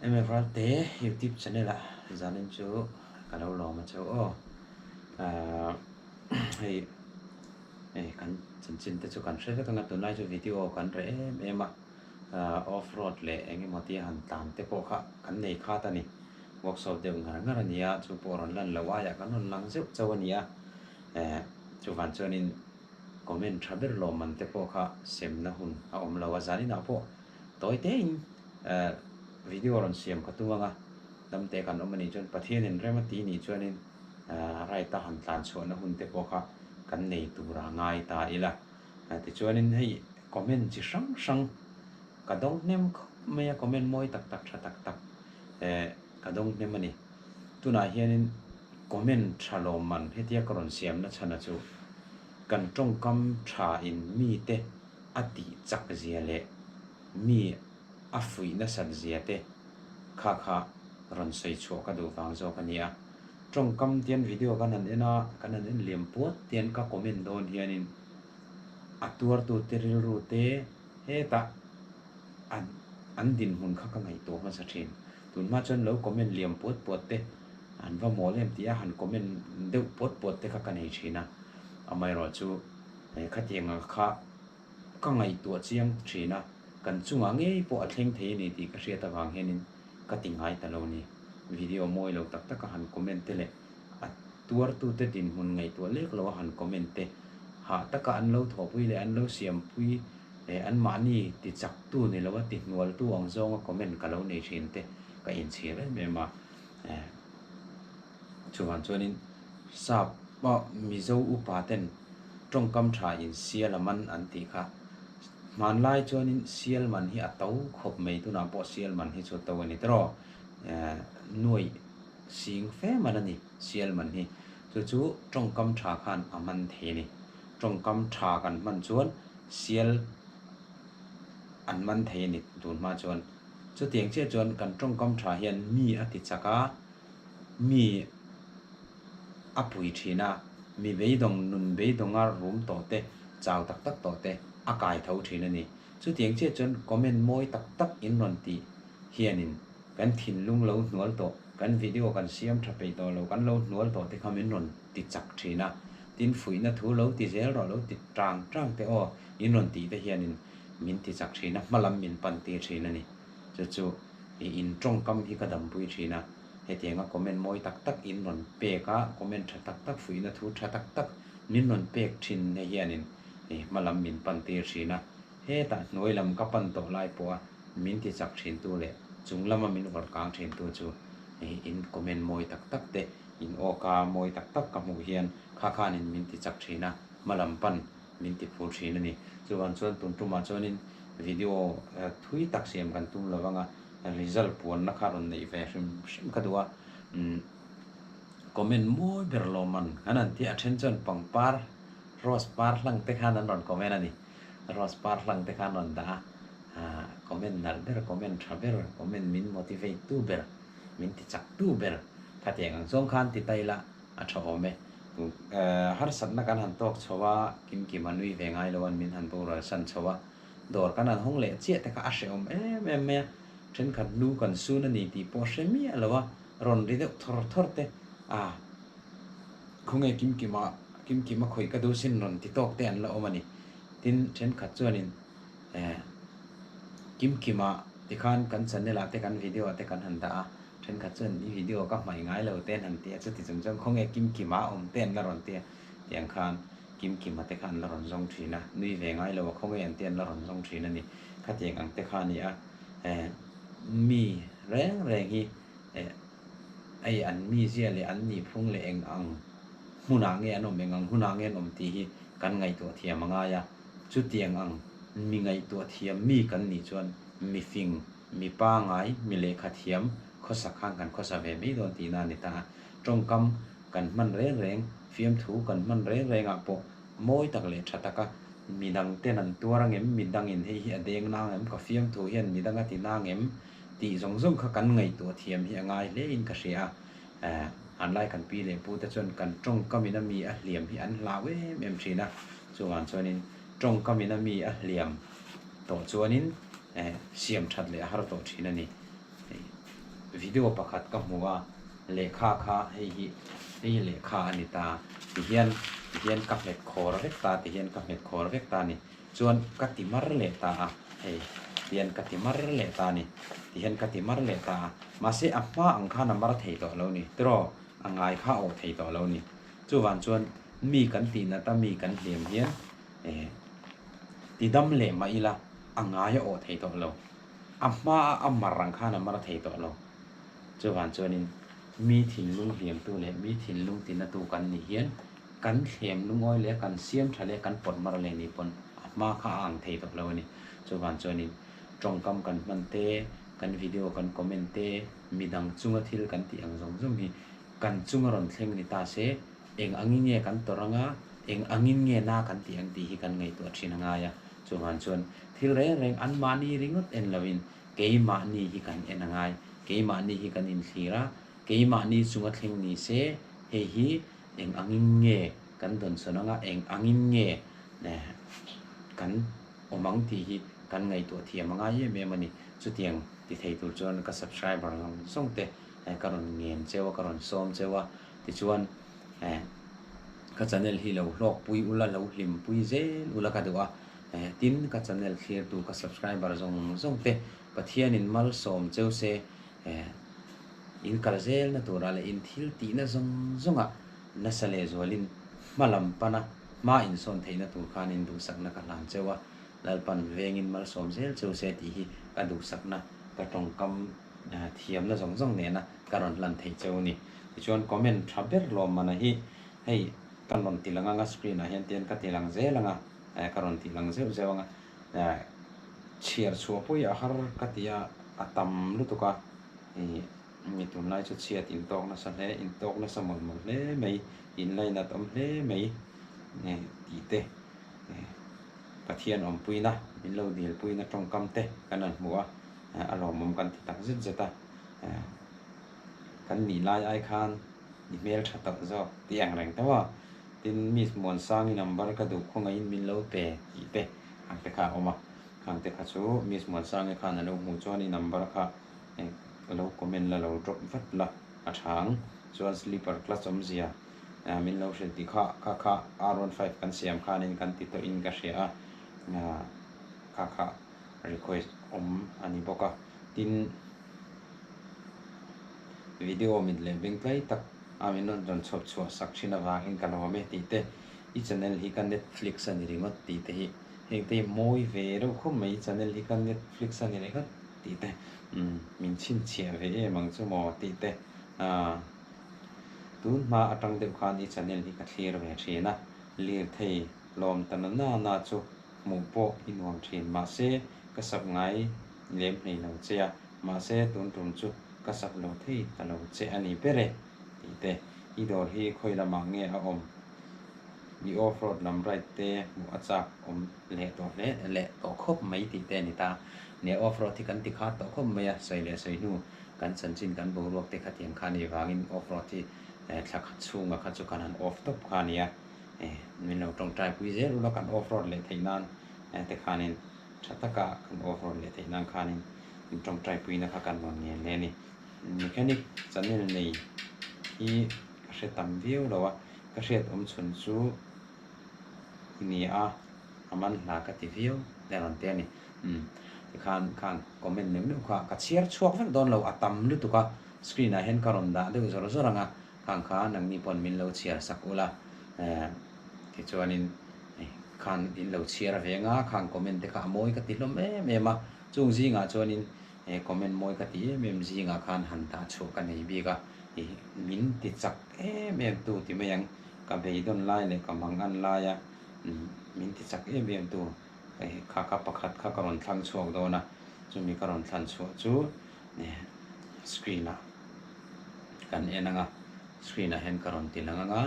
MF Ralte YouTube channel ah zanin chu ka lo lawm a cheu aw. Ahh hei kan chanchin te chu kan hre vek anga tunlai chu video kan reh em em a, ahh off road leh eng emaw tia han tlan te pawh kha kan nei khat a ni. Workshop deuh ngar ngar a ni a, chu pawh rawn lan loh aiah kan rawn lang zeuh chauh a ni a. Ehh chuvan chuanin comment tha ber lawmman te pawh kha semna hun a awm lo a, zaninah pawh tawi tein ehh video rawn siam ka tum ang a, damte kan awm a nih chuan Pathianin rem a ti nih chuanin ehh right a han tlan chhuahna hun te pawh kha kan nei tur a ngai ta ila. Tichuanin hei comment chi hrang hrang ka dawng hnem khawp mai a, comment mawi tak tak tha tak tak ehh ka dawng hnem a ni. Tunah hianin comment tha lawmman hetia ka rawn siamna chhana chu kan tawngkam tha in mite a tih chak zia leh mi a fuih nasat zia te kha kha rawn sawi chhuah ka duh vang zawk a ni a. Tawngkam tian video kan han en a, kan han en liam puat tian ka comment dawn hianin a tuartute rilru te hetah an an dinhmun kha ka ngaihtuah hmasa thin. Tunhma chuan lo comment liam puat puat te, an va mawl em tih a han comment deuh puat puat te kha ka nei thin a. Amaherawh chu khatiang ang kha ka ngaihtuah chiang thin a, kan chungah ngei pawh a thleng thei a ni tih ka hriat avang hianin ka ti ngai ta lo ni. Video mawi lo tak taka han comment te leh a tuartute dinhmun ngaihtuah lek lo a han comment te, hah taka an lo thawhpui leh an lo siampui leh anmahni ti chaktu ni lo a ti hnualtu ang zawnga comment ka lo nei thin te ka inchhir em em a. Chuvang chuanin sap pawh Mizo upa ten tawngkam tha in sial a man an tih kha. Hmanlai chuanin sial man hi a to khawp mai tunah pawh sial man hi chu a to a ni tawh nuaih sing fe man a ni sial man hi. Chu chu tawngkam tha khan a man thei a ni. Tawngkam tha kan hman chuan sial an man thei a ni tun hma chuan. Chutiang chiah chuan kan tawngkam tha hian mi a ti chak a, mi a pui thin a, mi beidawng nun beidawnga rum tawh te, chau tak tak tawh te a kai tho thin a ni. Chutiang chiah chuan comment mawi tak tak in rawn tih hianin kan thinlung lo hnual tawh, kan video kan siam tha peih tawh lo, kan lo hnual tawh te kha min rawn ti chak thin a, tin fuihna thu lo ti zel rawh lo ti tang tang te aw in rawn tih te hianin min ti chak thin a, hma lam min pan tir thin a ni. Chu chu i in tawngkam hi ka dampui thin a, hetianga comment mawi tak tak in rawn pek a, comment tha tak tak fuihna thu tha tak tak min rawn pek thin te hianin i hma lam min pan tir thin a, hetah hnuai lam ka pan tawh lai pawh a min ti chak thin tu leh chung lama min vawrh kang thin tu chu i in comment mawi tak tak te in awka mawi tak tak ka hmuh hian kha khanin min ti chak thin a, hma lam pan min ti phur thin a ni. Chuvang chuan tun tumah chuanin video thui tak siam kan tum lo vang a, result puanna kha rawn neih ve hrim hrim ka duh a. Umm comment mawi ber lawmman kan han tih a then chuan pangpar rose par hlang te khan an rawn comment a ni. Rose par hlang te khan rawn dah a, ah comment nalh ber, comment tha ber, comment min motivate tu ber, min ti chak tu ber khatiang ang zawng khan ti ta ila A tha awm e. Harsatna kan han tawk chho a, Kimkima nui ve ngai lo an min han boral san chho a, dawr kan han hawng leh chiah te kha a hrehawm em em mai a, thenkhat lu kan sun a ni tih pawh hre miah lo a, rawn ri deuh thawr thawr te, a khawnge Kimkima, Kimkima khawih ka duh sin rawn ti tawk te an la awm a ni. Tin, thenkhat chuanin Kimkima tikhan kan channel ah te kan video ah te kan han dah a, Thenkhat chuan i video ka hmaih ngai lo te an han ti a, chuti chung chuan khawnge Kimkima awm te an la rawn ti a, tiang khan Kimkima te kha an la rawn zawng thin a, nui ve ngai lo a khawnge an te an la rawn zawng thin a ni. Khatiang ang te kha a ni a, eh mi reng reng hi eh hei an mizia leh an nihphung leh eng ang hmunah nge an awm, eng ang hunah nge an awm tih hi kan ngaihtuah thiam a ngai a, chutiang ang mi ngaihtuah thiam mi kan nih chuan mifing Mi pangai, mi lehkha thiam khawsak khan kan khawsa ve mai dawn tihna a ni ta a. Tawngkam kan hman reng reng, fiamthu kan hman reng rengah pawh mawi tak leh tha taka mi dangten an tuar angem, mi dangin hei hi a deng na angem, ka fiamthu hian mi dang a ti na angem tih zawng zawng kha kan ngaihtuah thiam hi a ngai hlein ka hria a. Eh, hanlai kan pi leh pute chuan kan tawngkamin a mi a hliam hi an hlau em em thin a, chuvang chuanin tawngkamin a mi a hliam tawh chuanin eh siam that leh a har tawh thin a ni. Video pakhat ka hmu a, lehkha kha hei hi hei hi lehkha a ni ta tihian tihian ka hmet khawr vek ta tihian ka hmet khawr vek ta a ni. Chuan ka ti mar leh ta a, hei tihian ka ti mar leh ta a ni, tihian ka ti mar leh ta a, mahse a hma ang khan a mar thei tawh lo ni tiraw, a ngai kha a awh thei tawh lo ni. Chuvang chuan mi kan tih nat a mi kan hliam hian eh ti dam leh mah ila a ngai a awh thei tawh lo. A hma a a mar ang khan a mar thei tawh lo. Chuvang chuanin mi thinlung hliamtu leh mi thinlung tinatu kan nih hian kan thlem lungawi leh kan siam tha leh kan pawt mar leh nih pawn a hma kha a ang thei tawh lo a ni. Chuvang chuanin tawngkam kan hman te, kan video kan comment te, midang chunga thil kan tih ang zawng zawng hi kan chunga rawn thleng ni ta se, eng angin nge kan tawrh anga, eng angin nge na kan tih ang tih hi kan ngaihtuah thin a ngai a. Chuvang chuan thil reng reng anmahni ringawt en loin keimahni hi kan en a ngai, keimahni hi kan inthlir a, keimahni chunga thleng ni se hei hi eng angin nge kan dawnsawn anga, eng angin nge kan awm ang tih hi kan ngaihtuah thiam a ngai em em a ni. Chutiang ti thei tur chuan ka subscriber zawng zawng te ka rawn ngen cheu a, ka rawn sawm cheu a, tichuan ka channel hi lo hlawkpui ula, lo hlimpui zel ula ka duh a, tin ka channel thlirtu ka subscriber zawng zawng te Pathianin malsawm cheu se in kal zelna turah leh in thil tihna zawng zawngah nasa lehzualin hma lam pana hma insawn theihna tur khanin duhsakna ka hlan cheu a, Lalpan vengin malsawm zel cheu se tih hi ka duhsakna ka tawngkam thiamna zawng zawng nena ka rawn hlan theih cheu a ni. Tichuan comment tha ber lawmmana hi hei ka rawn ti lang anga screen ah hian tian ka ti lang zel anga ka rawn ti lang zeuh zeuh anga chhiar chhuah pawh hi a har ka ti a, a tam lutuk a ih mi tunlai chu chhiat intawk nasa hle intawk nasa mawlh mawlh hle mai inlainat awm hle mai tih te Pathian awmpuina min lo dilpuina tawngkam te kan rawn hmu a. A lawmawm kan ti tak zet zet a, kan nih lai ai khan i hmel tha tawh zawk tih ang reng tho a, tin Miss Muansangi number ka duh khawngaihin min lo pe tih te ang te kha a awm a, khang te kha chu Miss Muansangi khan a lo hmuh chuan i number kha lo comment la lo drop vat la a tha ang, chuan sleeper clutch awmzia min lo hrilh tih kha kha kha R15 kan siam khanin kan ti tawhin ka hria a, kha kha. request awm a ni bawk a, tin video mit leh beng tlai tak a min rawn rawn chhawp chhuah sak thin avangin ka lawm e tih te, i channel hi ka Netflix a ni ringawt tih te hi heng te hi mawi ve reuh khawp mai i channel hi ka Netflix a ni ringawt tih te umm min chhinchhiah ve em ang chu maw tih te aaa tun hma atang deuh khan i channel hi ka thlir ve thin a, lirthei lawm ta na na na chu Hmuh pawh i nuam thin. Mahse, ka sak ngai lem hlei lo che a, mahse tun tum chu ka sak lo thei ta lo che a ni ber e, tih te. I dawr hi khawi lamah nge a awm? I off road lam ride te hmuh a chak awm leh tawh hle leh tawh khawp mai tih te a ni ta. Nia off road hi kan ti khat tawh khawp mai a, sawi leh sawi hnu kan chanchin kan boruak te khatiang kha a nih vangin off road hi thla khat chhungah kha chu kan han off tawp kha a nia. Min lo tawngtai pui zel ula kan off road leh theih nan te khanin tha taka kan off road leh theih nan khanin min tawngtai puina kha kan rawn ngen hle a ni. Mechanic channel nei hi ka hre tam viau lo a, ka hriat awm chhun chu i ni a, a man hla ka ti viau le rawn ti a ni. Umm tikhan khan comment neuh neuh kha ka chhiar chhuak vek dawn lo a tam lutuk a, screen ah hian ka rawn dah deuh zawr zawr ang a. Khang kha nangni pawn min lo chhiar sak ula tichuanin khan in lo chhiar ve anga khang comment te kha a mawi ka ti hlawm em em a, chung zingah chuanin comment mawi ka ti em em zingah khan han dah chhuah ka nei bik a, min ti chak em em tu ti mai ang, ka beidawn lai leh ka mang an lai a min ti chak em em tu kha kha pakhat kha ka rawn thlang chhuak dawn a, chumi ka rawn thlan chhuah chu screen ah kan en anga screen ah hian ka rawn ti lang anga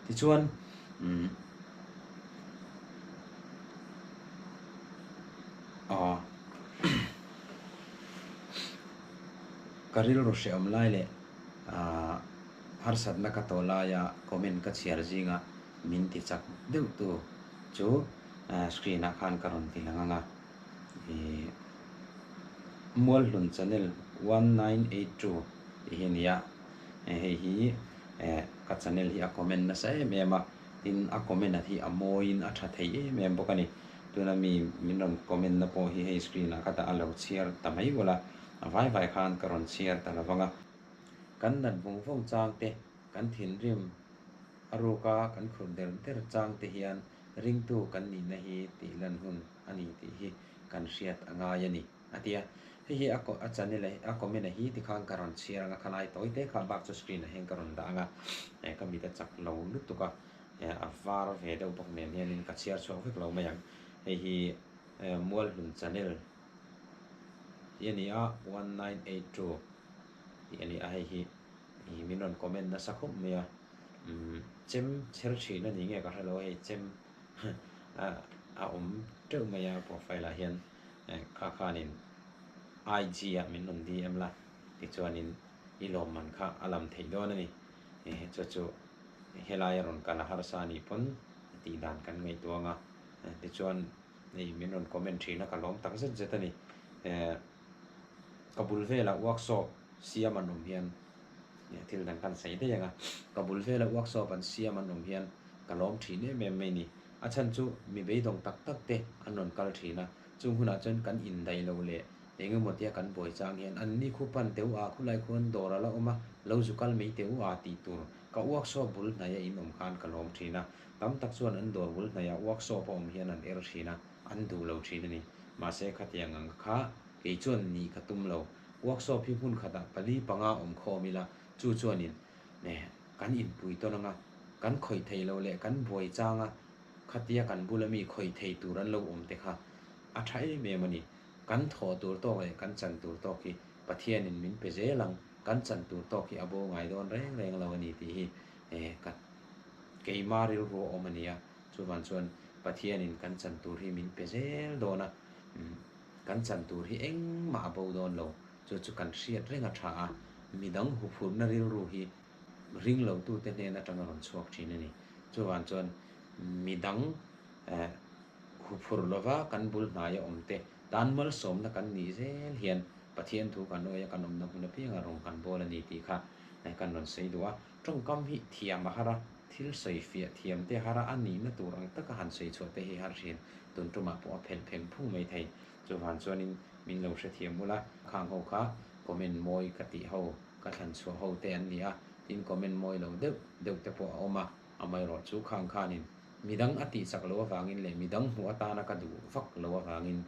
tichuan umm aw ka rilru hrehawm lai leh ah harsatna ka tawh laia comment ka chhiar zinga min ti chak deuh tu chu screen ah khan ka rawn ti lang anga. Ih Mualhlun channel 1982. tih hi a ni a, hei hi ka channel hi a comment nasa em em a, tin a comment a hi a mawiin a tha thei em em bawk a ni. Tuna mi min rawn comment na pawh hi hei screen ah ka dah a lo chhiar ta mai ula, a vai vai khan ka rawn chhiar ta lo vang a. Kan nat vawng vawng chang te, kan thinrim a ruka kan khurh der der chang te hian ringtu kan nihna hi tih lan hun a ni tih hi kan hriat a ngai a ni, a ti a. Hei hi a a channel a a comment a hi tikhan ka rawn chhiar ang a, khalai tawi te kha bak chu screen ah hian ka rawn dah ang a, eh ka mit a chak lo lutuk a, eh a var ve deuh bawk nen hianin ka chhiar chhuak vek lo mai ang. Hei hi eh Mualhlun channel hi a ni a, 1982 tih a ni a, hei hi ih min rawn comment nasa khawp mai a, umm chem chher thin a ni nge ka hre lo a, hei chem a awm teuh mai a profile ah hian kha khanin IG ah min rawn DM la tichuanin i lawmman kha a lam theih dawn a ni chu chu helai a rawn kal a harsa a nih pawn tih dan kan ngaihtuah ang a tichuan hei min rawn comment thin a ka lawm tak zet zet a ni ka bul velah workshop siam an awm hian thil dang kan sawi daih ang a ka bul velah workshop an siam an awm hian Ka lawm thin em em mai ni. A chhan chu mi beidawng tak tak te an rawn kal thin a, chung hunah chuan kan indaih lo leh eng emaw tia kan buai chang hian an ni khu pan teh u a, khulai khuan dawr a la awm a, lo zu kal mai teh u a tih tur ka workshop bul hnaia in awm khan ka lawm thin a. Tam tak chuan an dawr bul hnaia workshop a awm hian an er thin a, an duh lo thin a ni. Mahse khatiang ang kha kei chuan nih ka tum lo. Workshop hi hmun khatah pali panga awm khawm ila, chu chuanin kan inpui tawn ang a, kan khawih thei lo leh kan buai chang a, khatia kan bula mi khawih thei tur an lo awm te kha a tha em em a ni. Kan thawh tur tawk leh kan chan tur tawk hi Pathianin min pe zel ang, kan chan tur tawk hi a bo ngai dawn reng reng lo a ni tih hi ka keima rilru a awm a ni a, chuvang chuan Pathianin kan chan tur hi min pe zel dawn a, kan chan tur hi engmah a bo dawn lo, chu chu kan hriat reng a tha a, midang huphurhna rilru hi ring lo tute hnen atanga rawn chhuak thin a ni. Chuvang chuan midang huphurh lova kan bul hnaia awm te tan malsawmna kan nih zel hian Pathian thu kan awia kan awmna hmun apianga rawng kan bawl a ni tih kha kan rawn sawi duh a. Tawngkam hi thiam a har a, thil sawi fiah thiam te har a, a nihna tur ang taka han sawi chhuah te hi har thin. Tun tumah pawh a phelh pheng phung mai thei. Chuvang chuanin min lo hrethiam ula, khang ho kha comment mawi ka tih ho Ka thlan chhuah ho te an ni a, tin comment mawi lo deuh deuh te pawh a awm a, amaherawh chu khang khanin midang a tih chak loh avangin leh midang hmuh atana ka duh vak loh avangin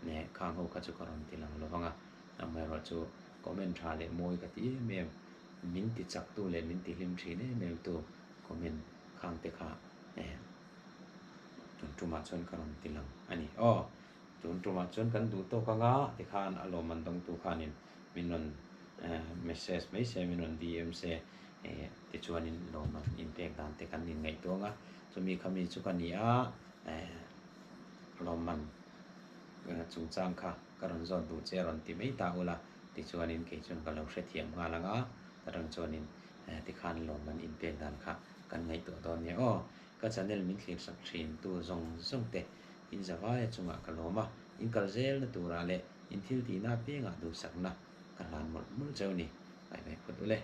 leh khang ho kha chu ka rawn ti lang lo vang a, amaherawh chu comment tha leh mawi ka ti em em, min ti chak tu leh min ti hlim thin em em tu comment khang te kha tun tumah chuan ka rawn ti lang a ni aw. Tun tumah chuan kan duh tawk anga tikhan a lawmman dawngtu khanin min rawn message mai se, min rawn DM se tichuanin lawmman inpek dan te kan inngaihtuah anga chumi khami chu ka ni a, lawmman chungchang kha ka rawn zawt duh che a rawn ti mai ta ula tichuanin kei chuan ka lo hrethiam nghal anga tarang chuanin tikhan lawmman inpek dan kha kan ngaihtuah dawn nia aw. Ka channel min thlirsak thin tu zawng zawng te In zavaia chungah ka lawm a, in kal zelna turah leh in thil tihna apiangah duhsakna ka hlan mawlh mawlh cheu ni. Ngaihmeh phawt ule.